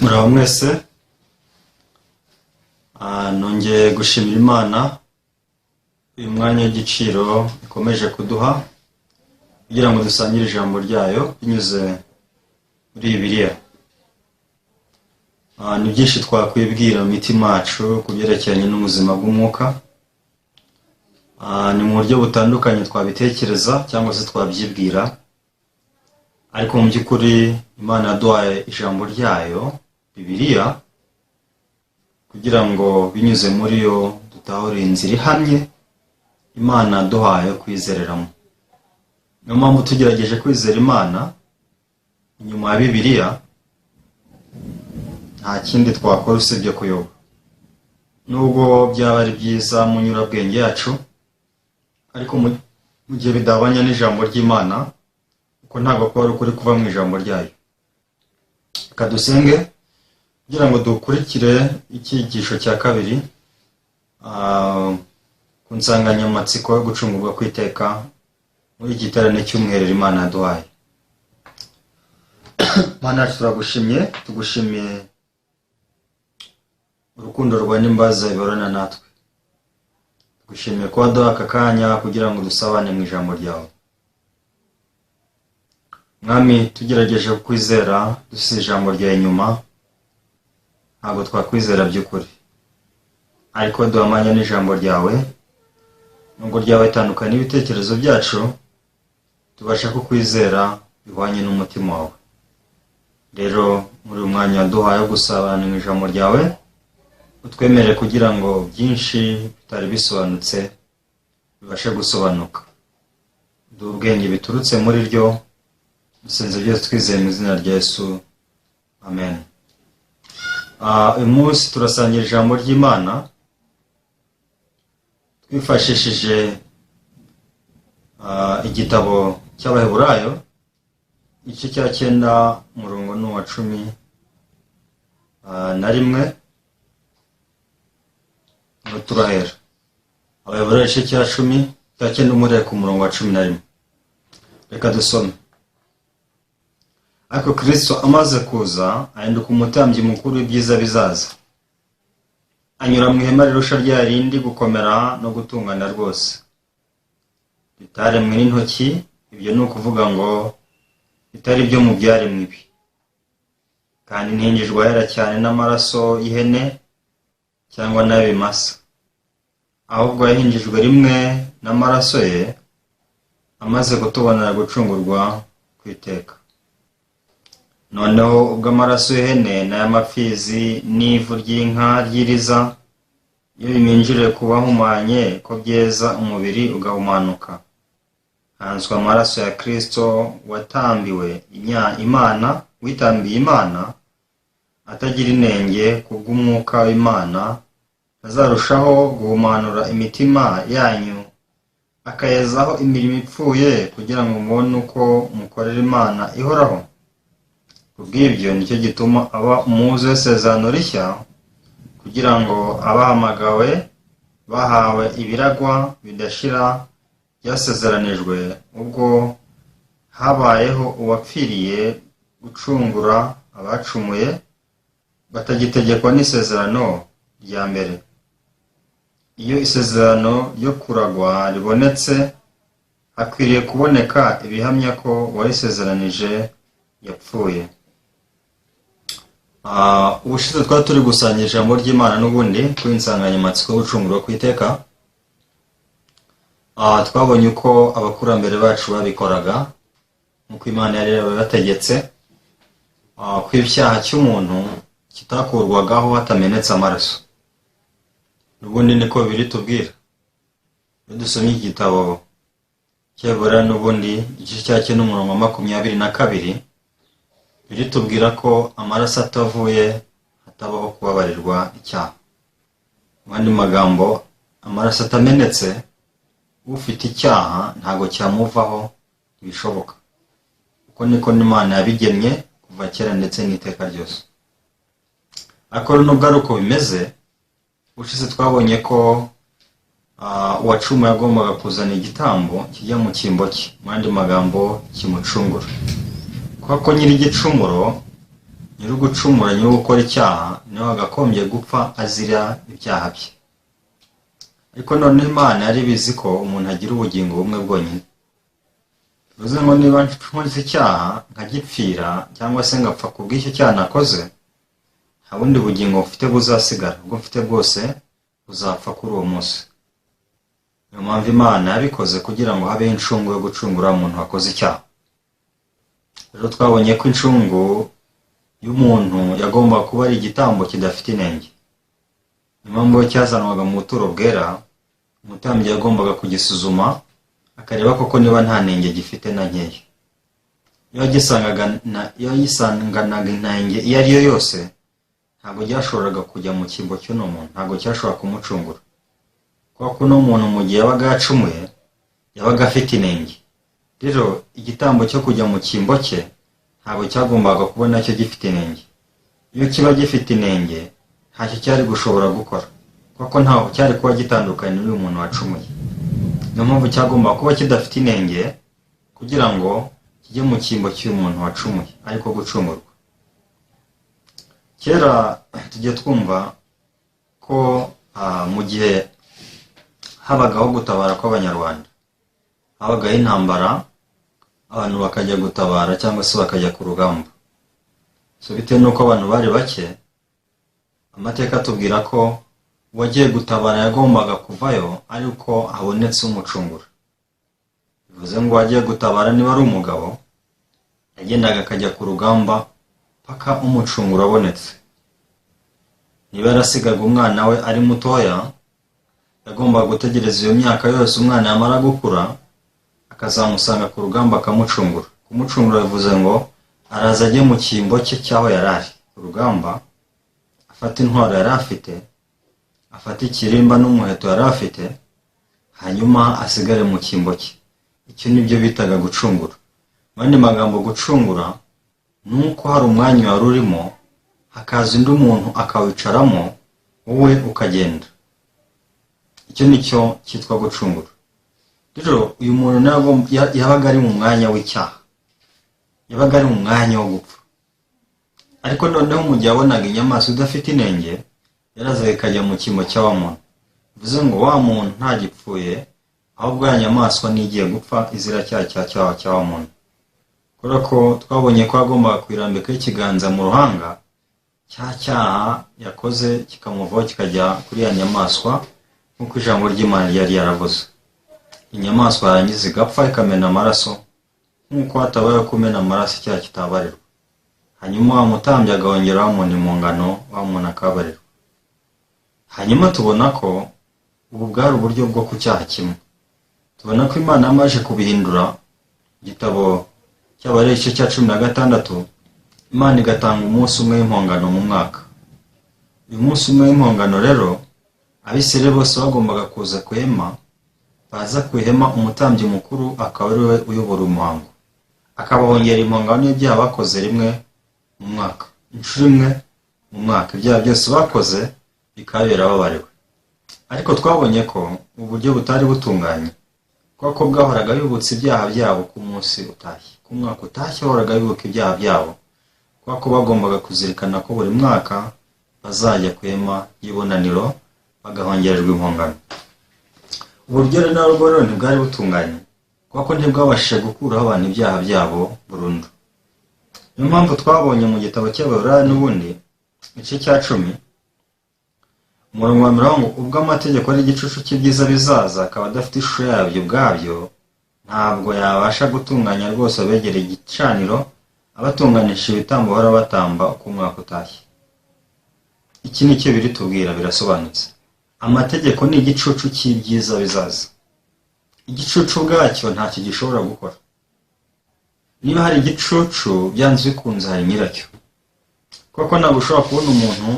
Muraho mwese. Nongeye gushimira Imana uyu mwanya w'igiciro ikomeje kuduha kugira ngo dusangire ijambo ryayo binyuze muri Bibiliya. Ni byinshi twakwibwira mu mitima yacu ku byerekeranye n'ubuzima bw'umwuka. Ni mu buryo butandukanye twabitekereza cyangwa se twabyibwira, ariko mu by'ukuri Imana yaduhaye ijambo ryayo, Bibiliya, kugira ngo binyuze muri yo dutahure inzira ihamye Imana yaduhaye yo kwizereramo. Niyo mpamvu tugerageje kwizera Imana inyuma ya Bibiliya, nta kindi twakora usibye kuyoba, nubwo byaba ari byiza mu nyurabwenge yacu, ariko mu gihe bidahabanye n'ijambo ry'Imana, kuko ntabwo kuba ari ukuri kuva mu ijambo ryayo. Reka dusenge kugira ngo dukurikire icyigisho cya kabiri ku nsanganyamatsiko yo gucungurwa kw'iteka muri iki giterane cy'umwiherero Imana yaduhaye. Mana yacu, turagushimye, tugushimiye urukundo rwawe n'imbabazi bihorana natwe. Tugushimiye kuba duha aka kanya kugira ngo dusabane mu ijambo ryawe. Mwami, tugerageje kukwizera dusize ijambo ryawe inyuma, ntabwo twakwizera by'ukuri, ariko duhamanya n'ijambo ryawe, nubwo ryaba ritandukanye n'ibitekerezo byacu, tubasha kukwizera bihwanye n'umutima wawe. Rero muri uyu mwanya waduhaye wo gusabana mu ijambo ryawe, utwemere kugira ngo byinshi bitari bisobanutse bibashe gusobanuka. Duhe ubwenge biturutse muri ryo. Dusenze byose twizeye mu izina rya Yesu, amen. Uyu munsi turasangira ijambo ry'Imana twifashishije igitabo cy'Abaheburayo, igice cya 9, umurongo ni uwa 11. Niho turahera. Abaheburayo igice cya 10, cya 9, umurere ku murongo wa 11. Reka dusome. Ariko Kristo amaze kuza, ahinduka umutambyi mukuru w'ibyiza bizaza, anyura mu ihema rirusha rya rindi gukomera no gutungana rwose, ritaremwe n'intoki, ibyo ni ukuvuga ngo bitari ibyo mu byaremwe ibi. Kandi ntinjijwe ahera cyane n'amaraso y'ihene cyangwa n'ay'ibimasa, ahubwo yahinjijwe rimwe n'amaraso ye, amaze kutubonera gucungurwa ku iteka. Noneho ubwo amaraso y'ihene n'ay'amapfizi n'ivu ry'inka ry'iriza, iyo biminjiriwe ku bahumanye ko byeza umubiri ugahumanuka, hanswe amaraso ya Kristo watambiwe Imana, witambiye Imana atagira inenge kubw'umwuka w'Imana, azarushaho guhumanura imitima yanyu akayezaho imirimo ipfuye, kugira ngo mubone uko mukorera Imana ihoraho? Kubw'ibyo nicyo gituma aba umuhuza w'isezerano rishya, kugira ngo abahamagawe bahawe ibiragwa bidashira byasezeranijwe, ubwo habayeho uwapfiriye gucungura abacumuye batagitegekwa n'isezerano rya mbere. Iyo isezerano ryo kuragwa ribonetse, hakwiriye kuboneka ibihamya ko uwarisezeranije yapfuye. Ubushize twari turi gusangira ijambo ry'Imana n'ubundi kuri insanganyamatsiko yo gucungurwa ku iteka. Twabonye uko abakurambere bacu babikoraga nk'uko Imana yari yarabibategetse, ko icyaha cy'umuntu kitakurwagaho hatamenetse amaraso. N'ubundi niko biri tubwira iyo dusomye igitabo cy'Abaheburayo, n'ubundi igice cya 9, umurongo wa 22, biritubwira ko amaraso atavuye hatabaho kubabarirwa icyaha. Mu yandi magambo, amaraso atamenetse, ufite icyaha ntabwo cyamuvaho, ntibishoboka. Uko niko n'Imana yabigennye kuva kera ndetse n'iteka ryose. Ariko nubwo ari uko bimeze, ushize twabonye ko uwacumuye yagombaga kuzana igitambo kijya mu cyimbo cye, mu yandi magambo kimucungura, kubera ko nyir'igicumuro Nyir'ugucumura, nyir'ugukora icyaha, niwe wagakombye gupfa azira ibyaha bye. Ariko noneho Imana yari ibizi ko umuntu agira ubugingo bumwe bwonyine. Bivuze ngo niba nkoze icyaha nkagipfira, cyangwa se ngapfa ku bw'icyo cyaha nakoze, nta bundi bugingo mfite buzasigara. Ubwo mfite bwose buzapfa kuri uwo munsi. Niyo mpamvu Imana yabikoze, kugira ngo habeho incungu yo gucungura umuntu wakoze icyaha. Rero twabonye ko incungu y'umuntu yagomba kuba ari igitambo kidafite inenge. Niyo mpamvu iyo cyazanwaga mu buturo bwera, umutambyi yagombaga kugisuzuma, akareba koko niba nta nenge gifite na nkeya. Iyo yagisanganaga inenge iyo ari yo yose, ntabwo cyashoboraga kujya mu cyimbo cy'uno muntu, ntabwo cyashobora kumucungura, kubera ko uno muntu mu gihe yabaga yacumuye yabaga afite inenge. Rero igitambo cyo kujya mu cyimbo cye ntabwo cyagombaga kuba nacyo gifite inenge. Iyo kiba gifite inenge, ntacyo cyari gushobora gukora, kuko ntaho cyari kuba gitandukanye n'uyu muntu wacumuye. Niyo mpamvu cyagomba kuba kidafite inenge, kugira ngo kijye mu cyimbo cy'uyu muntu wacumuye ariko gucungurwa. Kera tujya twumva ko mu gihe habagaho gutabara kw'Abanyarwanda, habagaho intambara, abantu bakajya gutabara cyangwa se bakajya ku rugamba. So bitewe n'uko abantu bari bake, amateka atubwira ko uwagiye gutabara yagombaga kuvayo ariko habonetse umucungura. Bivuze ngo uwagiye gutabara, niba ari umugabo, yagendaga akajya ku rugamba paka umucungura abonetse. Niba yarasigaga umwana we ari mutoya, yagombaga gutegereza iyo myaka yose, umwana yamara gukura akazamusanga ku rugamba akamucungura. Kumucungura bivuze ngo araza ajye mu cyimbo cye cy'aho yari ari ku rugamba, afate intwaro yari afite, afate ikirimba n'umuheto yari afite, hanyuma asigare mu cyimbo cye. Icyo nibyo bitaga gucungura. Mu yandi magambo, gucungura ni uko hari umwanya wari urimo, hakaza undi muntu akawicaramo, wowe ukagenda. Icyo ni cyo cyitwa gucungura. Rero uyu muntu ntabwo yabaga ari mu mwanya w'icyaha, yabaga ari mu mwanya wo gupfa. Ariko noneho mu gihe yabonaga inyamaswa idafite inenge, yarazaga ikajya mu cyimbo cya wa muntu. Bivuze ngo wa muntu ntagipfuye, ahubwo ya nyamaswa niyo igiye gupfa izira cya cyaha cya wa muntu, kubera ko twabonye ko yagombaga kuyirambikaho ikiganza mu ruhanga, cya cyaha yakoze kikamuvaho kikajya kuri ya nyamaswa, nk'uko ijambo ry'Imana ryari ryaravuze. Inyamaswa yarangiza igapfa, ikamena amaraso, nk'uko hatabayeho kumena amaraso icyaha kitabarirwa. Hanyuma wa mutambyi agahongera wa muntu impongano, wa muntu akabarirwa. Hanyuma tubona ko ubu bwari uburyo bwo ku cyaha kimwe. Tubona ko Imana yamaze kubihindura, igitabo cy'Abalewi igice cya 16, Imana igatanga umunsi umwe w'impongano mu mwaka. Uyu munsi umwe w'impongano rero, Abisirayeli bose bagombaga kuza ku ihema. Baza ku ihema, umutambyi mukuru akaba ari we uyobora umuhango, akabahongera impongano y'ibyaha bakoze rimwe mu mwaka, inshuro imwe mu mwaka, ibyaha byose bakoze bikaba birababariwe. Ariko twabonye ko uburyo butari butunganye, kuko bwahoraga bibutsa ibyaha byabo ku munsi utashye, ku mwaka utashye bahoraga bibuka ibyaha byabo, kubera ko bagombaga kuzirikana ko buri mwaka bazajya ku ihema y'ibonaniro bagahongererwa impongano. Uburyo rero nabwo rero ntibwari butunganye, kuko ntibwabashije gukuraho abantu ibyaha byabo burundu. Niyo mpamvu twabonye mu gitabo cy'Abaheburayo n'ubundi, igice cya 10, umurongo wa 20: "Ubwo amategeko ari igicucu cy'ibyiza bizaza, akaba adafite ishusho yabyo ubwabyo, ntabwo yabasha gutunganya rwose abegereye igicaniro abatunganisha ibitambo bahora batamba uko umwaka utashye." Iki ni cyo biritubwira, birasobanutse. Amategeko ni igicucu cy'ibyiza bizaza. Igicucu ubwacyo ntacyo gishobora gukora. Niba hari igicucu, byanze bikunze hari nyiracyo, kuko ntabwo ushobora kubona umuntu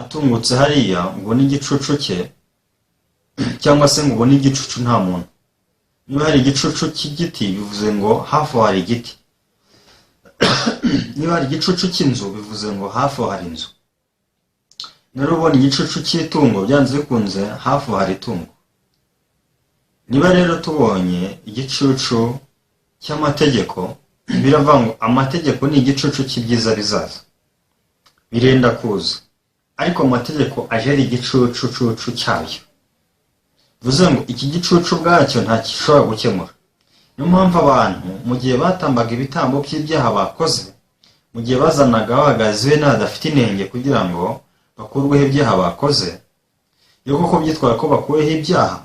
atungutse hariya ngo ubone igicucu cye, cyangwa se ngo ubone igicucu nta muntu. Niba hari igicucu cy'igiti, bivuze ngo hafi aho hari igiti. Niba hari igicucu cy'inzu, bivuze ngo hafi aho hari inzu. Niba ubona igicucu cy'itungo, byanze bikunze hafi aho hari itungo. Niba rero tubonye igicucu cy'amategeko, biravuga ngo amategeko ni igicucu cy'ibyiza bizaza. Birenda kuza, ariko amategeko aje ari igicucucucu cyabyo. Bivuze ngo iki gicucu ubwacyo nta gishobora gukemura. Niyo mpamvu abantu mu gihe batambaga ibitambo by'ibyaha bakoze, mu gihe bazanaga bahagaze be n'abadafite inenge kugira ngo bakurweho ibyaha bakoze, iyo koko byitwaye ko bakuweho ibyaha,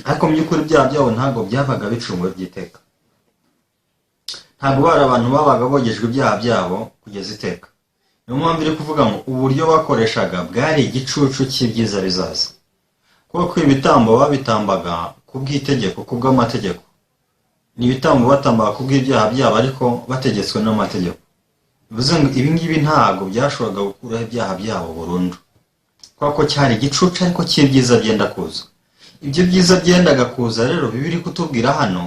ariko mu by'ukuri ibyaha byabo ntabwo byabaga bicunguwe by'iteka. Ntabwo bari abantu babaga bogejwe ibyaha byabo kugeza iteka. Niyo mpamvu iri kuvuga ngo uburyo bakoreshaga bwari igicucu cy'ibyiza bizaza, kuko ibitambo babitambaga ku bw'itegeko, ku bw'amategeko. Ni ibitambo batambaga ku bw'ibyaha byabo, ariko bategetswe n'amategeko. Bivuze ngo ibi ngibi ntabwo byashoboraga gukuraho ibyaha byabo burundu, kubera ko cyari igicucu ariko cy'ibyiza byenda kuza. Ibyo byiza byendaga kuza rero bibiri kutubwira hano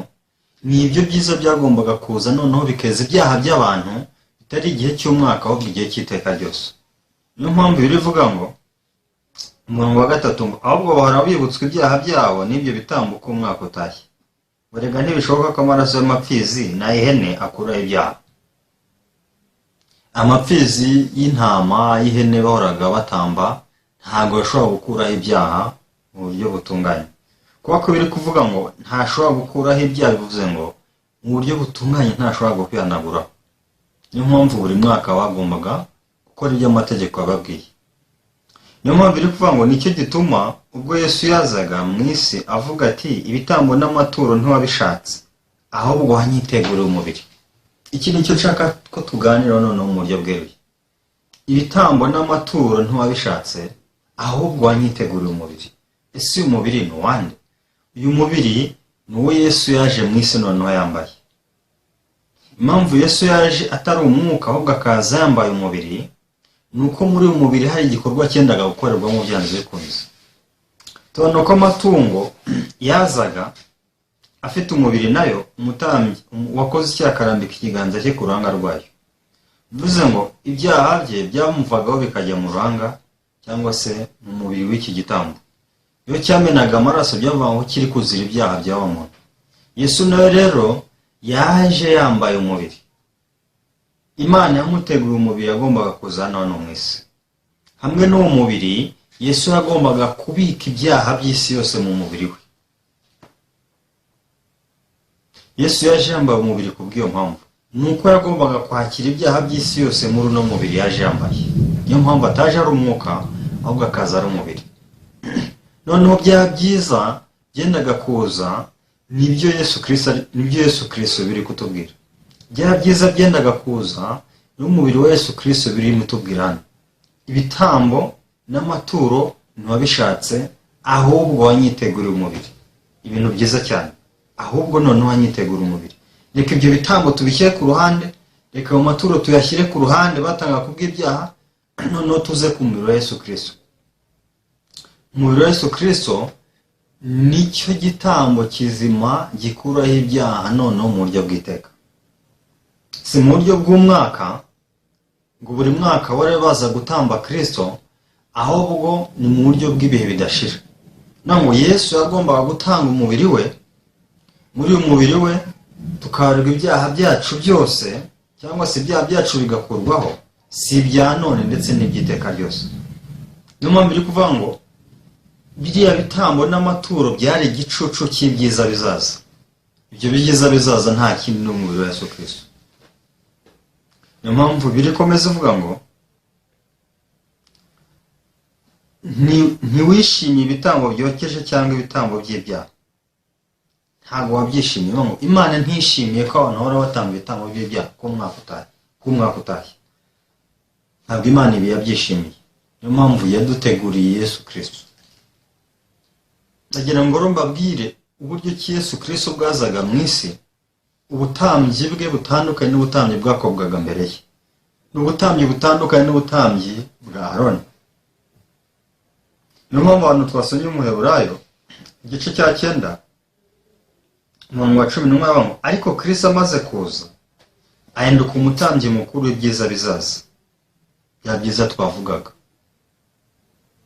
ni ibyo byiza byagombaga kuza noneho bikeza ibyaha by'abantu, bitari igihe cy'umwaka, ahubwo igihe cy'iteka ryose. Niyo mpamvu biri ivuga ngo umurongo wa 3 ngo ahubwo bahora bibutswa ibyaha byabo n'ibyo bitambo uko umwaka utashye. Erega ntibishoboka ko amaraso y'amapfizi n'ay'ihene akuraho ibyaha. Amapfizi y'intama, y'ihene bahoraga batamba ntabwo yashobora gukuraho ibyaha mu buryo butunganye. Kuba ko biri kuvuga ngo ntashobora gukuraho ibyaha, bivuze ngo mu buryo butunganye ntashobora kwihanaguraho. Niyo mpamvu buri mwaka bagombaga gukora ibyo amategeko yababwiye. Niyo mpamvu iri kuvuga ngo nicyo gituma ubwo Yesu yazaga mu isi avuga ati ibitambo n'amaturo ntiwabishatse, ahubwo wanyiteguriye umubiri. Iki nicyo nshaka ko tuganiraho noneho mu buryo bweruye. Ibitambo n'amaturo ntiwabishatse, ahubwo wanyiteguriye umubiri. Ese uyu mubiri ni uwande? Uyu mubiri ni uwo Yesu yaje mu isi noneho yambaye. Impamvu Yesu yaje atari umwuka, ahubwo akaza yambaye umubiri, ni uko muri uyu mubiri hari igikorwa cyendaga gukorerwamo byanze bikunze. Tubona ko amatungo yazaga afite umubiri nayo, umutambyi wakoze icyaha akarambika ikiganza cye ku ruhanga rwayo. Bivuze ngo ibyaha bye byamuvagaho bikajya mu ruhanga cyangwa se mu mubiri w'iki gitambo. Iyo cyamenaga amaraso, byavuga ngo kiri kuzira ibyaha bya wa muntu. Yesu nawe rero yaje yambaye umubiri. Imana yamuteguriye umubiri yagombaga kuza hano mu isi. Hamwe n'uwo mubiri, Yesu yagombaga kubika ibyaha by'isi yose mu mubiri we. Yesu yaje yambaye umubiri ku bw'iyo mpamvu, ni uko yagombaga kwakira ibyaha by'isi yose muri uno mubiri yaje yambaye. Niyo mpamvu ataje ari umwuka, ahubwo akaza ari umubiri. Noneho bya byiza byendaga kuza nibyo Yesu Kristo, nibyo Yesu Kristo biri kutubwira. Bya byiza byendaga kuza n'umubiri wa Yesu Kristo biri kutubwira hano. Ibitambo n'amaturo ntiwabishatse, ahubwo wanyiteguriye umubiri. Ibintu byiza cyane, ahubwo noneho wanyitegura umubiri. Reka ibyo bitambo tubishyire ku ruhande, reka ayo maturo tuyashyire ku ruhande batanga ku bw'ibyaha, noneho tuze ku mubiri wa Yesu Kristo. Umubiri wa Yesu Kristo nicyo gitambo kizima gikuraho ibyaha noneho mu buryo bw'iteka, si mu buryo bw'umwaka ngo buri mwaka wari baza gutamba Kristo, ahubwo ni mu buryo bw'ibihe bidashira. Ngo Yesu yagombaga gutanga umubiri we, muri uyu mubiri we tukabarwa ibyaha byacu byose, cyangwa se ibyaha byacu bigakurwaho, si ibya none ndetse n'iby'iteka ryose. Niyo mpamvu iri kuvuga ngo biriya bitambo n'amaturo byari igicucu cy'ibyiza bizaza. Ibyo byiza bizaza nta kindi, ni umubiri wa Yesu Kristo. Niyo mpamvu biri komeza ivuga ngo ntiwishimiye ibitambo byokeje cyangwa ibitambo by'ibyaha, ntabwo wabyishimiye. Ngo Imana ntishimiye ko abantu bahora batanga ibitambo by'ibyaha ku mwaka utashye. Ntabwo Imana ibi yabyishimiye. Niyo mpamvu yaduteguriye Yesu Kristo. Ndagira ngo mbabwire uburyo ki Yesu Kristo bwazaga mu isi, ubutambyi bwe butandukanye n'ubutambyi bwakobwaga mbere ye, ni ubutambyi butandukanye n'ubutambyi bwa Aroni. Niyo mpamvu abantu twasomye Umuheburayo igice cya 9 umurongo wa 11 ngo ariko Kristo amaze kuza ahinduka umutambyi mukuru w'ibyiza bizaza. Bya byiza twavugaga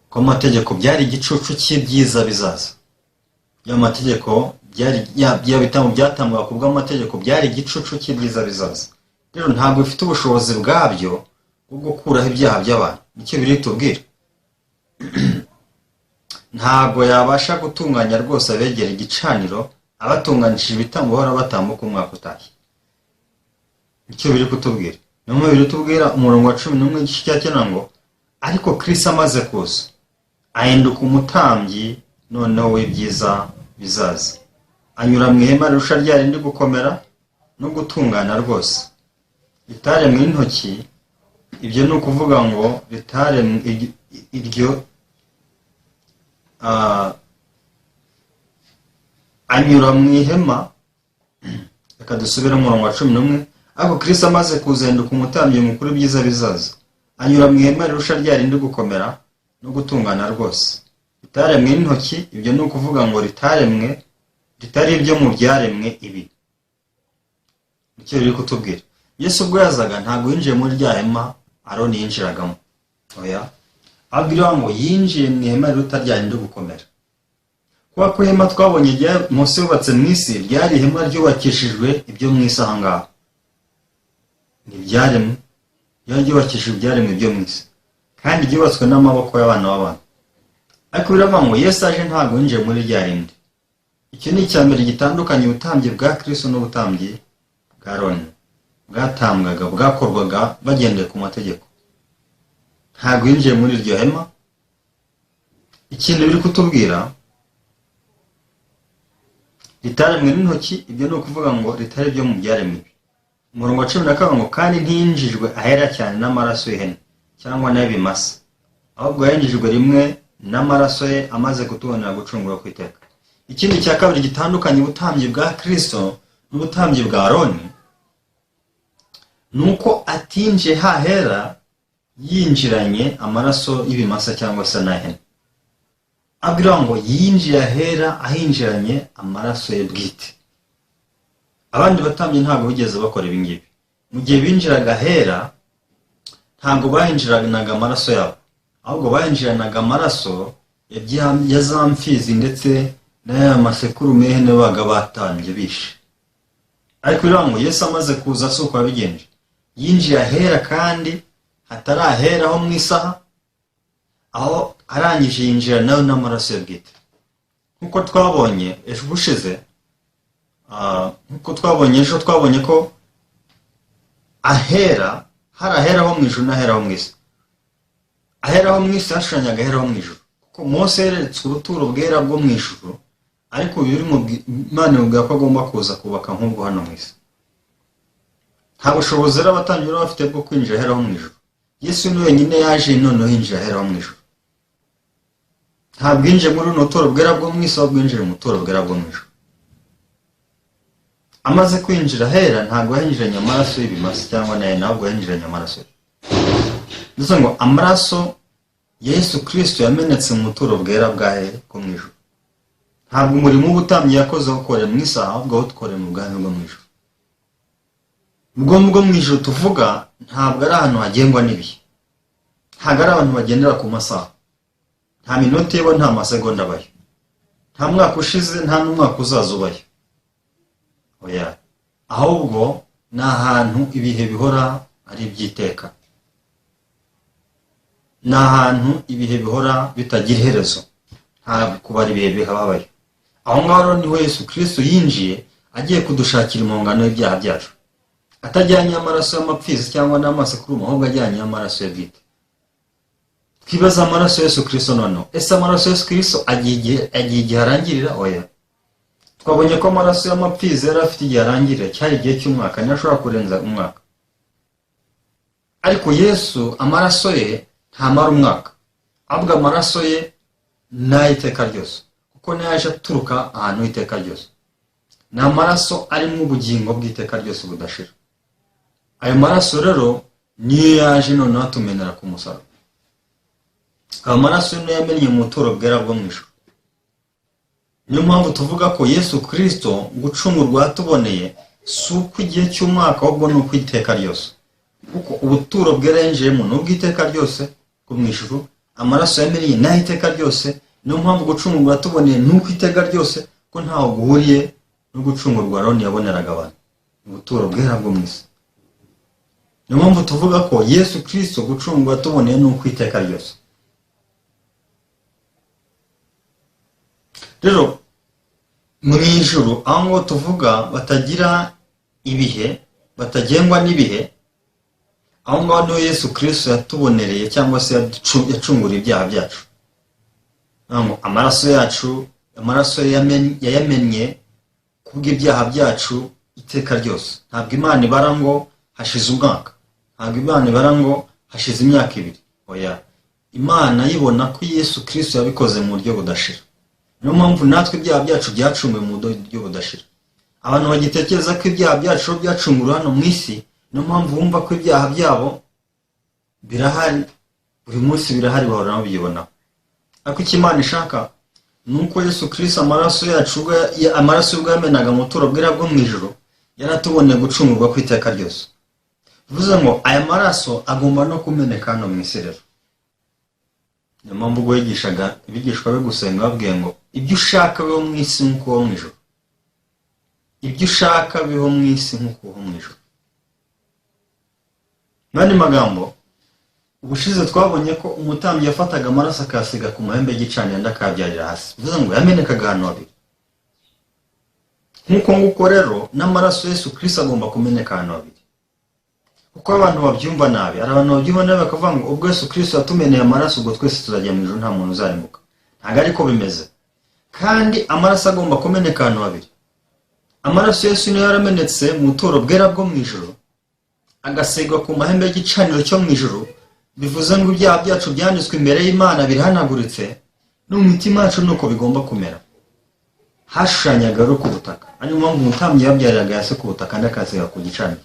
ko amategeko byari igicucu cy'ibyiza bizaza, y'amategeko byari ya bitambo byatangwaga ku bw'amategeko byari igicucu cy'ibyiza bizaza. Rero ntabwo bifite ubushobozi bwabyo bwo gukuraho ibyaha by'abantu. Nicyo biri tubwira. Ntabwo yabasha gutunganya rwose abegera igicaniro abatunganishije ibitambo bahora batambuka umwaka utashye. Icyo biri kutubwira, niyo mpamvu biri kutubwira umurongo wa 11 igice cya 9 ngo: "Ariko Kristo amaze kuza ahinduka umutambyi noneho w'ibyiza bizaza, anyura mu ihema rirusha rya rindi gukomera no gutungana rwose, ritaremwe n'intoki." Ibyo ni ukuvuga ngo ritaremwe iryo anyura mu ihema. Reka dusubire mu murongo wa 11: "Ariko Kristo amaze kuzenduka umutambyi mukuru ibyiza bizaza, anyura mu ihema rirusha rya rindi gukomera no gutungana rwose, ritaremwe n'intoki." Ibyo ni ukuvuga ngo ritaremwe, ritari ibyo mu byaremwe ibi. Nicyo biri kutubwira. Yesu ubwo yazaga ntabwo yinjiye muri rya hema Aroni yinjiragamo, oya, abwira ngo yinjiye mu ihema riruta rya rindi gukomera. Kuba ko ihema twabonye rya Mose yubatse mu isi ryari ihema ryubakishijwe ibyo mu isi, aha ngaha ni ibyaremwe, ryari ryubakishijwe ibyaremwe byo mu isi kandi ryubatswe n'amaboko y'abana b'abantu. Ariko biravuga ngo Yesu aje ntabwo yinjiye muri rya rindi. Icyo ni icya mbere gitandukanye ubutambyi bwa Kristo n'ubutambyi bwa Aroni bwatambwaga, bwakorwaga bagendeye ku mategeko. Ntabwo yinjiye muri iryo hema. Ikintu biri kutubwira, ritaremwe n'intoki, ibyo ni ukuvuga ngo ritari ibyo mu byaremwe ibi. Umurongo wa 12 ngo: "Kandi ntiyinjijwe ahera cyane n'amaraso y'ihene cyangwa n'ay'ibimasa, ahubwo yinjijwe rimwe n'amaraso ye amaze kutubonera gucungura ku iteka." Ikindi cya kabiri gitandukanye ubutambyi bwa Kristo n'ubutambyi bwa Aroni ni uko atinjiye hahera yinjiranye amaraso y'ibimasa cyangwa se n'ay'ihene. Abwira ngo yinjiye ahera ahinjiranye amaraso ye bwite. Abandi batambyi ntabwo bigeze bakora ibi ngibi. Mu gihe binjiraga ahera ntabwo bahinjiranaga amaraso yabo, ahubwo bahinjiranaga amaraso ya za mfizi ndetse n'aya masekurume y'ihene babaga batambye bishe. Ariko biravuga ngo Yesu amaze kuza si uko yabigenje. Yinjiye ahera kandi hatari ahera ho mu isaha aho, arangije yinjira nawe n'amaraso ye bwite. Nk'uko twabonye ejo ubushize, nk'uko twabonye ejo, twabonye ko ahera hari ahera ho mu ijuru n'ahera ho mu isi. Ahera ho mu isi hashushanyaga ahera ho mu ijuru, kuko Mose yeretswe ubuturo bwera bwo mu ijuru, ariko biri mu Imana imubwira ko agomba kuza kubaka nk'ubwo hano mu isi. Nta bushobozi rero abatambyi bari bafite bwo kwinjira ahera ho mu ijuru. Yesu ni wenyine yaje noneho yinjira ahera ho mu ijuru. Ntabwo yinjiye muri runo buturo bwera bwo mu isi, ahubwo yinjiye mu buturo bwera bwo mu ijuru. Amaze kwinjira ahera ntabwo yinjiranye amaraso y'ibimasa cyangwa nayo, ntabwo yinjiranye amaraso ye. Ndetse ngo amaraso ya Yesu Kirisito yamenetse mu buturo bwera bwa he bwo mu ijuru. Ntabwo umurimo w'ubutambyi yakoze awukorera mu isaha, ahubwo awukorera mu bwami bwo mu ijuru. Ubwami bwo mu ijuru tuvuga ntabwo ari ahantu hagengwa n'ibihe, ntabwo ari abantu bagendera ku masaha, nta minota iba, nta masegonda abayo, nta mwaka ushize, nta n'umwaka uzaza ubayo, oya. Ahubwo ni ahantu ibihe bihora ari iby'iteka, ni ahantu ibihe bihora bitagira iherezo, nta kubara ibihe bihabayo. Aho ngaho rero niho Yesu Kirisito yinjiye agiye kudushakira impongano y'ibyaha byacu, atajyanye amaraso y'amapfizi cyangwa n'amasekurume, ahubwo ajyanye amaraso ye bwite. Twibaza amaraso ya Yesu Kirisito noneho: ese amaraso ya Yesu Kirisito agiye igihe arangirira? Oya. Twabonye ko amaraso y'amapfizi yari afite igihe arangirira, cyari igihe cy'umwaka, niyo ashobora kurenza umwaka. Ariko Yesu amaraso ye ntamara umwaka, ahubwo amaraso ye ni ay'iteka ryose, kuko niyo yaje aturuka ahantu h'iteka ryose. Ni amaraso arimo ubugingo bw'iteka ryose budashira. Ayo maraso rero niyo yaje noneho atumenera ku musaraba. Ayo maraso niyo yamennye mu buturo bwera bwo mu ijuru. Niyo mpamvu tuvuga ko Yesu Kirisito gucungurwa yatuboneye si uko igihe cy'umwaka, ahubwo ni uko iteka ryose, kuko ubuturo bwera yinjiyemo ni ubw'iteka ryose bwo mu ijuru. Amaraso yamennye ni ay'iteka ryose. Niyo mpamvu gucungurwa yatuboneye ni uko iteka ryose, ko ntaho guhuriye no gucungurwa Aroni yaboneraga abantu ubuturo bwera bwo mu isi. Niyo mpamvu tuvuga ko Yesu Kristo gucungwa tuboneye ni ukwiteka ryose. Rero mu ijuru aho ngo tuvuga batagira ibihe, batagengwa n'ibihe, aho ngaho niho Yesu Kristo yatubonereye cyangwa se yacunguriye ibyaha byacu. Amaraso yacu, amaraso yayamennye kubw'ibyaha byacu iteka ryose. Ntabwo Imana ibara ngo hashize umwaka, ntabwo Imana ibara ngo hashize imyaka ibiri. Oya, Imana yibona ko Yesu Kristo yabikoze mu buryo budashira. Niyo mpamvu natwe ibyaha byacu byacunguwe mu buryo budashira. Abantu bagitekereza ko ibyaha byacu byacunguriwe hano mu isi, niyo mpamvu bumva ko ibyaha byabo birahari buri munsi, birahari, bahora babyibonaho. Ariko icyo Imana ishaka ni uko Yesu Kristo amaraso yacu, amaraso ubwo yamenaga mu buturo bwera bwo mu ijuru, yaratuboneye gucungurwa ku iteka ryose. Bivuze ngo aya maraso agomba no kumeneka hano mu isi. Rero niyo mpamvu ubwo yigishaga abigishwa be gusenga, babwiye ngo ibyo ushaka biho mu isi nk'uko ubaho mu ijuru, ibyo ushaka biho mu isi nk'uko ubaho mu ijuru. Mu yandi magambo, ubushize twabonye ko umutambyi yafataga amaraso akayasiga ku mahembe y'igicaniro, andi akayabyarira hasi. Bivuze ngo yamenekaga ahantu habiri. Nk'uko nguko rero n'amaraso Yesu Kristo agomba kumeneka ahantu habiri, kuko abantu babyumva nabi. Hari abantu babyumva nabi bakavuga ngo ubwo Yesu Kristo yatumeneye amaraso, ubwo twese tuzajya mu ijuru, nta muntu uzarimbuka. Ntabwo ariko bimeze. Kandi amaraso agomba kumeneka ahantu habiri. Amaraso Yesu niyo yaramenetse mu buturo bwera bwo mu ijuru, agasigwa ku mahembe y'igicaniro cyo mu ijuru. Bivuze ngo ibyaha byacu byanditswe imbere y'Imana birahanaguritse, no mu mitima yacu nuko bigomba kumera. Hashushanyaga rero ku butaka, ariyo mpamvu umutambyi yabyariraga hasi ku butaka, andi akasiga ku gicaniro.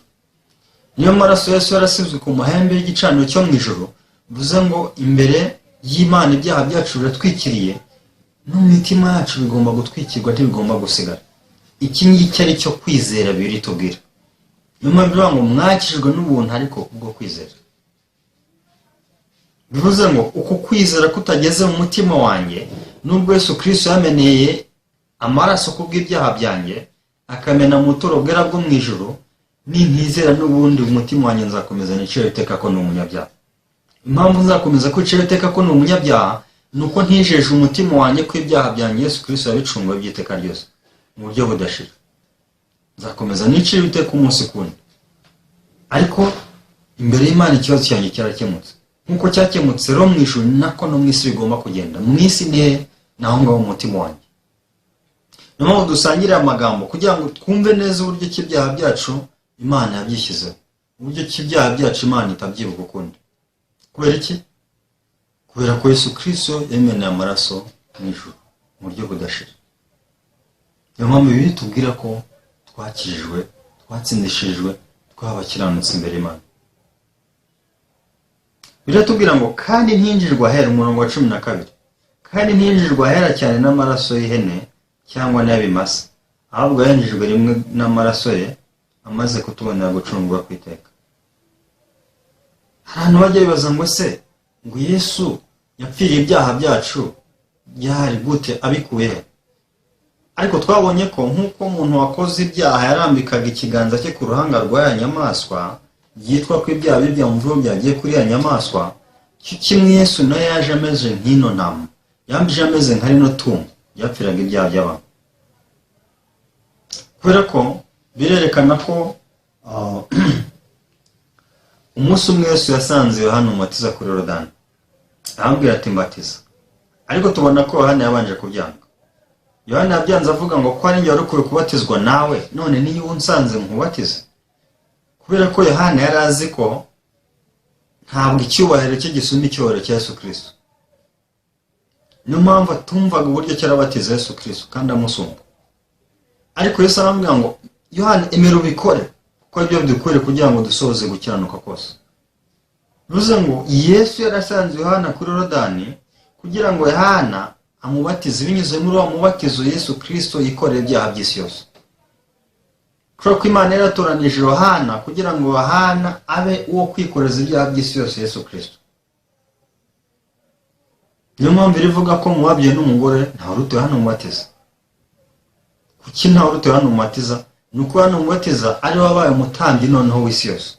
Niyo maraso Yesu yarasizwe ku mahembe y'igicaniro cyo mu ijuru, bivuze ngo imbere y'Imana ibyaha byacu biratwikiriye, no mu mitima yacu bigomba gutwikirwa, ntibigomba gusigara. Iki ngiki ari cyo kwizera biri tubwira. Niyo mpamvu bivuga ngo mwakijwe n'ubuntu ariko kubwo kwizera. Bivuze ngo uku kwizera kutageze mu mutima wanjye, nubwo Yesu Kristo yameneye amaraso kubw'ibyaha byanjye, akamena mu buturo bwera bwo mu ijuru, nintizera n'ubundi umutima wanjye nzakomeza nicire iteka ko ni umunyabyaha. Impamvu nzakomeza kwicira iteka ko ni umunyabyaha ni uko ntijeje umutima wanjye ko ibyaha byanjye Yesu Kristo yabicunguye by'iteka ryose mu buryo budashira. Nzakomeza nicire iteka umunsi kundi, ariko imbere y'Imana ikibazo cyanjye cyarakemutse. Nk'uko cyakemutse rero mu ijuru, nako no mu isi bigomba kugenda. Mu isi ni he? Ni aho ngaho mu mutima wanjye. Niyo mpamvu dusangirira amagambo kugira ngo twumve neza uburyo ki ibyaha byacu Imana yabyishyizeho, uburyo ki ibyaha byacu Imana itabyibuka ukundi. Kubera iki? Kubera ko Yesu Kristo yemeneye amaraso mu ijuru mu buryo budashira. Niyo mpamvu Bibiliya itubwira ko twakijijwe, twatsindishijwe, twabakiranutse imbere y'Imana. Biratubwira ngo kandi ntinjirwa ahera, umurongo wa 12, kandi ntinjirwa ahera cyane n'amaraso y'ihene cyangwa n'ay'ibimasa, ahubwo yinjijwe rimwe n'amaraso ye, amaze kutubonera gucungurwa ku iteka. Hari abantu bajya bibaza ngo se ngo Yesu yapfiriye ibyaha byacu byari gute, abikuye he? Ariko twabonye ko nk'uko umuntu wakoze ibyaha yarambikaga ikiganza cye ku ruhanga rwa ya nyamaswa, byitwa ko ibyaha bye byamuvuyeho byagiye kuri ya nyamaswa, cyo kimwe Yesu nawe yaje ameze nk'ino ntama, yaje ameze nka rino tungo ryapfiraga ibyaha by'abantu. Kubera ko birerekana ko umunsi umwe Yesu yasanze Yohana Umubatiza kuri Yorodani, aramubwira ati mbatiza. Ariko tubona ko Yohana yabanje kubyanga. Yohana yabyanze avuga ngo ko ari njye wari ukwiye kubatizwa nawe, none niyo unsanze nkubatize? Kubera ko Yohana yari azi ko ntabwo icyubahiro cye gisumba icyubahiro cya Yesu Kristo. Niyo mpamvu atumvaga uburyo ki arabatiza Yesu Kristo kandi amusumba. Ariko Yesu aramubwira ngo Yohana, emera ubikore, kuko aribyo bidukwiriye kugira ngo dusohoze gukiranuka kose. Bivuze ngo Yesu yarasanze Yohana kuri Yorodani kugira ngo Yohana amubatize. Binyuze muri wa mubatizo Yesu Kristo yikorera ibyaha by'isi yose. Kubera ko Imana yaratoranije Yohana kugira ngo Yohana abe uwo kwikoreza ibyaha by'isi yose Yesu Kristo. Niyo mpamvu irivuga ko mu babyawe n'umugore ntawe uruta Yohana Umubatiza. Kuki ntawe uruta Yohana Umubatiza? Ni uko Yohana Umubatiza ari we wabaye umutambyi noneho w'isi yose.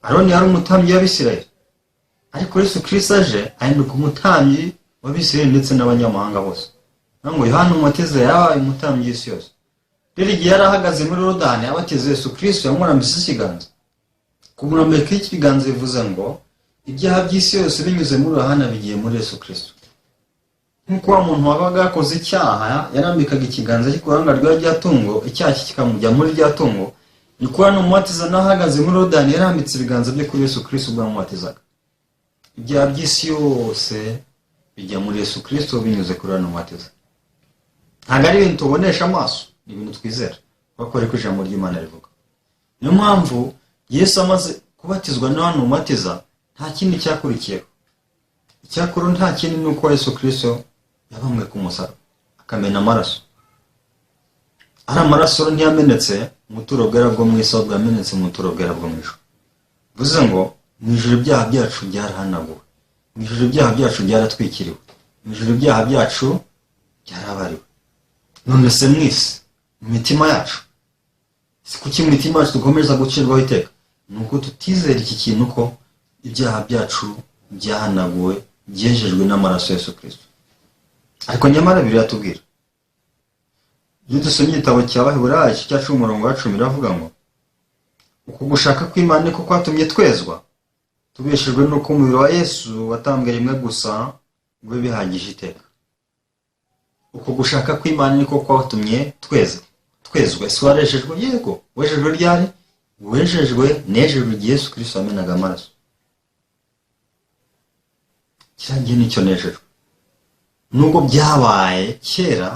Aroni yari umutambyi w'Abisirayeli, ariko Yesu Kristo aje ahinduka umutambyi w'Abisirayeli ndetse n'abanyamahanga bose. Ngo Yohana Umubatiza yabaye umutambyi w'isi yose. Rero igihe yari ahagaze muri Yorodani abatiza Yesu Kristo, yamurambitse ikiganza. Kumurambika ikiganza bivuze ngo ibyaha by'isi yose binyuze muri Yohana bigiye muri Yesu Kristo. Nk'uko wa muntu wabaga yakoze icyaha yarambikaga ikiganza cye ku ruhanga rwa rya tungo, icyaha cye kikamujya muri rya tungo, niko Yohana Umubatiza nawe ahagaze muri Yorodani yarambitse ibiganza bye kuri Yesu Kristo ubwo yamubatizaga. Ibyaha by'isi yose bijya muri Yesu Kristo binyuze kuri Yohana Umubatiza. Ntabwo ari ibintu tubonesha amaso, ni ibintu twizera kuko ariko ijambo ry'Imana rivuga. Niyo mpamvu Yesu amaze kubatizwa na Yohana Umubatiza, nta kindi cyakurikiyeho. Icyakora nta kindi, ni uko Yesu Kristo yabambwe ku musaraba akamena amaraso. Ari amaraso ntiyamenetse mu buturo bwera bwo mu isi, ahubwo yamenetse mu buturo bwera bwo mu ijuru. Bivuze ngo mu ijuru ibyaha byacu byarahanaguwe, mu ijuru ibyaha byacu byaratwikiriwe, mu ijuru ibyaha byacu byarabariwe. None se mu isi, mu mitima yacu, si kuki mu mitima yacu dukomeza gucirwaho iteka? Ni uko tutizera iki kintu, ko ibyaha byacu byahanaguwe, byejejwe n'amaraso ya Yesu Kristo. Ariko nyamara biratubwira, iyo dusomye igitabo cya Baheburayo cya 10 umurongo wa 10, iravuga ngo uku gushaka kw'Imana niko kwatumye twezwa, tubeshejwe n'uko umubiri wa Yesu watambwe rimwe gusa ngo bibe bihagije iteka. Uku gushaka kw'Imana niko kwatumye twezwa. Ese warejejwe? Yego. Wejejwe ryari? Wejejwe, nejejwe igihe Yesu Kristo yamenaga amaraso. Kiriya gihe nicyo nejejwe. Nubwo byabaye kera,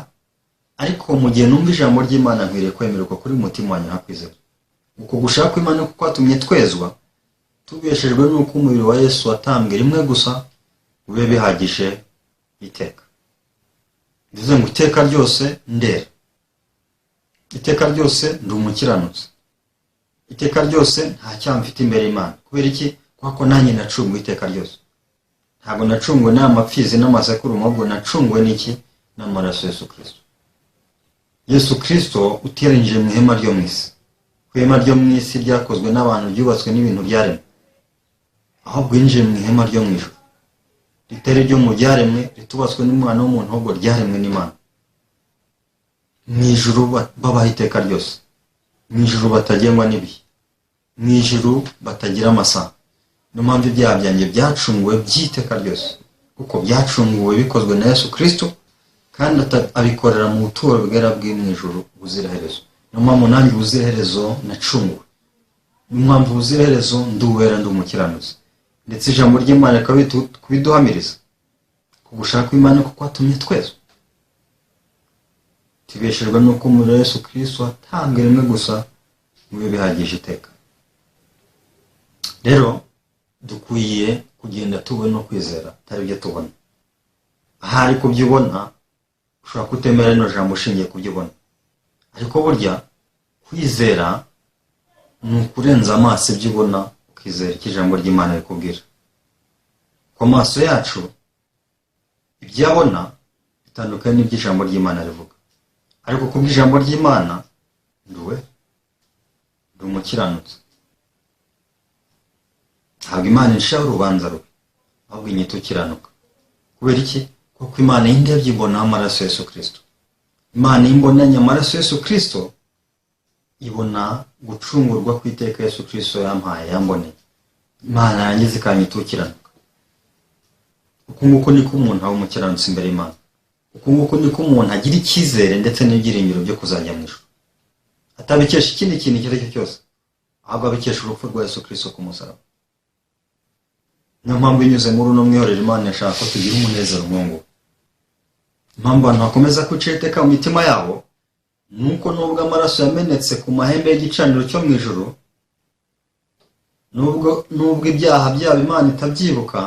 ariko mu gihe numva ijambo ry'Imana, nkwiriye kwemererwa kuri mutima wanjye nkakwizera. Uko gushaka kw'Imana niko kwatumye twezwa, tubeshejwe n'uko umubiri wa Yesu watambwe rimwe gusa bibe bihagije iteka. Bivuze ngo iteka ryose ndera, iteka ryose ndi umukiranutsi, iteka ryose nta cyaha mfite imbere y'Imana. Kubera iki? Kubera ko nanjye nacunguwe iteka ryose. Ntabwo nacunguwe n'aya mapfizi n'amasekurume, ahubwo nacunguwe n'iki? N'amaraso Yesu Kristo. Yesu Kristo utirinjiye mu ihema ryo mu isi, ku ihema ryo mu isi ryakozwe n'abantu, ryubatswe n'ibintu byaremwe, ahubwo yinjiye mu ihema ryo mu ijuru, ritari ryo mu byaremwe, ritubatswe n'umwana w'umuntu, ahubwo ryaremwe n'Imana. Mu ijuru babaho iteka ryose, mu ijuru batagengwa n'ibihe, mu ijuru batagira amasaha. Niyo mpamvu ibyaha byanjye byacunguwe by'iteka ryose, kuko byacunguwe bikozwe na Yesu Kristo, kandi abikorera mu buturo bwera bw'i mu ijuru ubuziraherezo. Niyo mpamvu nanjye ubuziraherezo nacunguwe, niyo mpamvu ubuziraherezo ndi uwera, ndi umukiranutsi. Ndetse ijambo ry'Imana rikaba kubiduhamiriza ku gushaka kw'Imana kuko kwatumye twezwa, tubeshejwe n'uko umuriro wa Yesu Kristo watambwe rimwe gusa ngo bibe bihagije iteka. Rero dukwiye kugenda tubona no kwizera, atari ibyo tubona. Ahari kubyo ubona ushobora kutemera rino jambo ushingiye ku byo ubona, ariko burya kwizera ni ukurenza amaso ibyo ubona, ukizera icyo ijambo ry'Imana rikubwira. Ku maso yacu ibyo abona bitandukanye n'ibyo ijambo ry'Imana rivuga, ariko kubw'ijambo ry'Imana nduwe, ndi umukiranutsi. Ntabwo Imana inshaho urubanza rubi, ahubwo inyita ukiranuka. Kubera iki? Kuko Imana y'indebye ibonaho amaraso Yesu Kristo. Imana iyo imbonanye amaraso Yesu Kristo, ibona gucungurwa kw'iteka Yesu Kristo yampaye, yamboneye. Imana yangize ikanyita ukiranuka. Uku nguku niko umuntu aba umukiranutsi imbere y'Imana. Uku nguku niko umuntu agira icyizere ndetse n'ibyiringiro byo kuzajya mu ijuru, atabikesha ikindi kintu icyo ari cyo cyose, ahubwo abikesha urupfu rwa Yesu Kristo ku musaraba. Niyo mpamvu binyuze muri uno mwihorero Imana yashaka ko tugira umunezero nk'uwo. Impamvu abantu bakomeza kwica iteka mu mitima yabo ni uko nubwo amaraso yamenetse ku mahembe y'igicaniro cyo mu ijuru, nubwo ibyaha byabo Imana itabyibuka,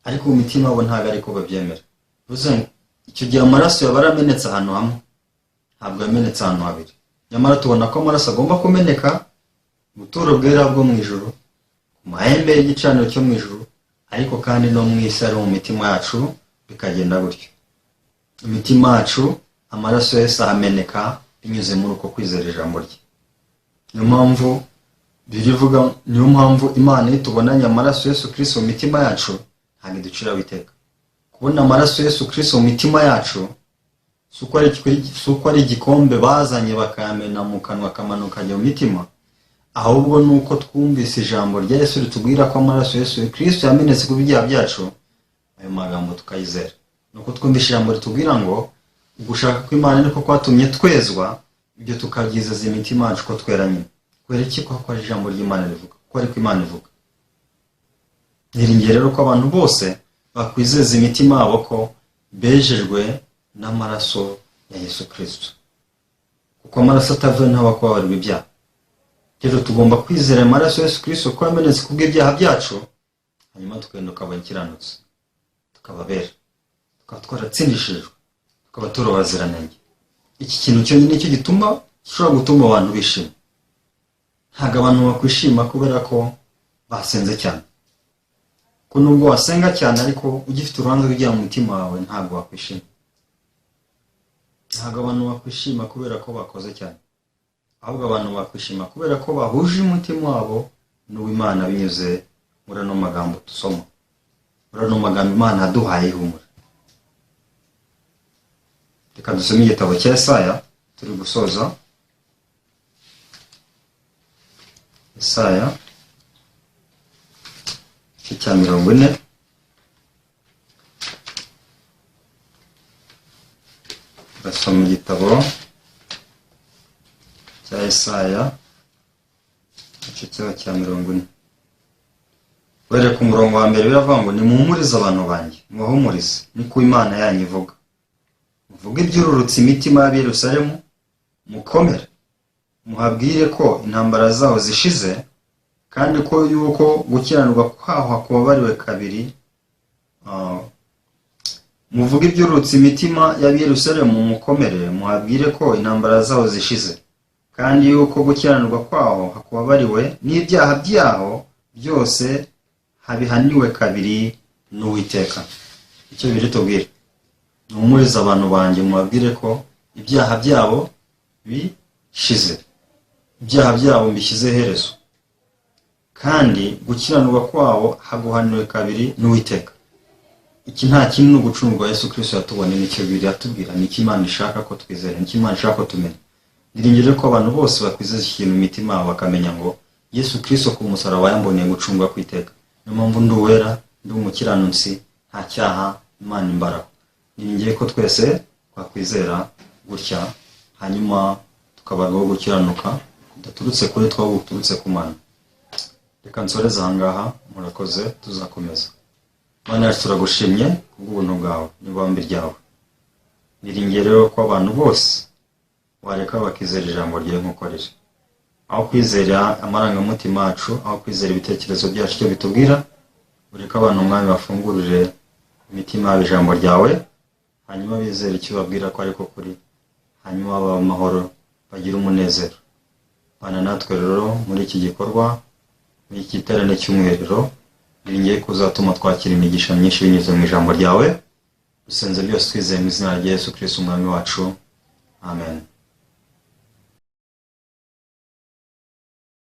ariko mu mitima yabo ntabwo ariko babyemera. Bivuze ngo icyo gihe amaraso yaba yaramenetse ahantu hamwe, ntabwo yamenetse ahantu habiri. Nyamara tubona ko amaraso agomba kumeneka mu buturo bwera bwo mu ijuru, ku mahembe y'igicaniro cyo mu ijuru, ariko kandi no mu isi, ari mu mitima yacu, bikagenda gutyo. Imitima yacu amaraso yose ahameneka binyuze muri uko kwizera ijambo rye. Niyo mpamvu Birivuga, niyo mpamvu Imana iyo tubonanye amaraso Yesu Kristo mu mitima yacu, ntabwo iduciraho iteka. Kubona amaraso Yesu Kristo mu mitima yacu si uko ari igikombe bazanye bakayamena mu kanwa akamanuka akajya mu mitima, ahubwo ni uko twumvise ijambo rya Yesu ritubwira ko amaraso Yesu Kristo yamenetse ku byaha byacu, ayo magambo tukayizera. Ni uko twumvise ijambo ritubwira ngo ugushaka kw'Imana niko kwatumye twezwa, ibyo tukabyizeza imitima yacu ko twera nyine. Kubera iki? Ko ari ijambo ry'Imana rivuga, ko ariko Imana ivuga. Niringiye rero ko abantu bose bakwizeza imitima yabo ko bejejwe n'amaraso ya Yesu Kristo, kuko amaraso atavuye ntaba kubabarirwa ibyaha. Rero tugomba kwizera amaraso ya Yesu Kristo ko yamenetse kubw'ibyaha byacu, hanyuma tukagenda tukaba inkiranutsi, tukaba abera, tukaba twaratsindishijwe, tukaba turi abaziranenge. Iki kintu cyonyine nicyo gituma gishobora gutuma abantu bishima. Ntabwo abantu bakwishima kubera ko basenze cyane, ko nubwo wasenga cyane ariko ugifite urubanza rw'ibyaha mu mutima wawe, ntabwo wakwishima. Ntabwo abantu bakwishima kubera ko bakoze cyane, ahubwo abantu bakwishima kubera ko bahuje umutima wabo n'uw'Imana binyuze muri ano magambo dusoma, muri ano magambo Imana yaduhaye ihumure. Reka dusome igitabo cya Yesaya, turi gusoza. Yesaya igice cya 40. Turasoma igitabo cya Yesaya igice cyaho cya 40. Uhereye ku murongo wa mbere biravuga ngo nimuhumurize abantu banjye, mubahumurize, niko Imana yanyu ivuga. Muvuge ibyururutse imitima y'ab'i Yerusalemu, mukomere, muhabwire ko intambara zaho zishize, kandi ko yuko gukiranirwa kwaho hakubabariwe kabiri. Muvuge ibyururutse imitima y'ab'i Yerusalemu, mukomere, muhabwire ko intambara zaho zishize, kandi yuko gukiranirwa kwaho hakubabariwe, n'ibyaha byaho byose habihaniwe kabiri n'Uwiteka. Icyo biri tubwire, muhumurize abantu banjye, mubabwire ko ibyaha byabo bishize, ibyaha byabo mbishyize iherezo, kandi gukiranirwa kwabo haguhaniwe kabiri n'Uwiteka. Iki nta kindi ni ugucungurwa Yesu Kristo yatubonye, nicyo biratubwira, nicyo Imana ishaka ko twizera, nicyo Imana ishaka ko tumenya. Niringire ko abantu bose bakwizeza ikintu mu mitima yabo, bakamenya ngo Yesu Kristo ku musaraba yamboneye gucungwa kw'iteka. Niyo mpamvu ndi uwera, ndi umukiranutsi, nta cyaha Imana imbaraho. Niringiye ko twese twakwizera gutya, hanyuma tukabarwaho gukiranuka kudaturutse kuri twe, ahubwo guturutse ku Mana. Reka nsoreze aha ngaha, murakoze, tuzakomeza. Mana yacu, turagushimye kubw'ubuntu bwawe n'ibambe ryawe. Niringiye rero ko abantu bose wareka bakizera ijambo ryawe nk'uko riri, aho kwizera amarangamutima yacu, aho kwizera ibitekerezo byacu icyo bitubwira. Ureke abantu, Umwami, bafungurire imitima yabo ijambo ryawe, hanyuma bizere icyo ubabwira ko ariko kuri, hanyuma babe amahoro, bagire umunezero. Bana natwe rero muri iki gikorwa, muri iki giterane cy'umwiherero, niringiye ko uzatuma twakira imigisha myinshi binyuze mu ijambo ryawe. Dusenze byose twizeye mu izina rya Yesu Kristo Umwami wacu, amen.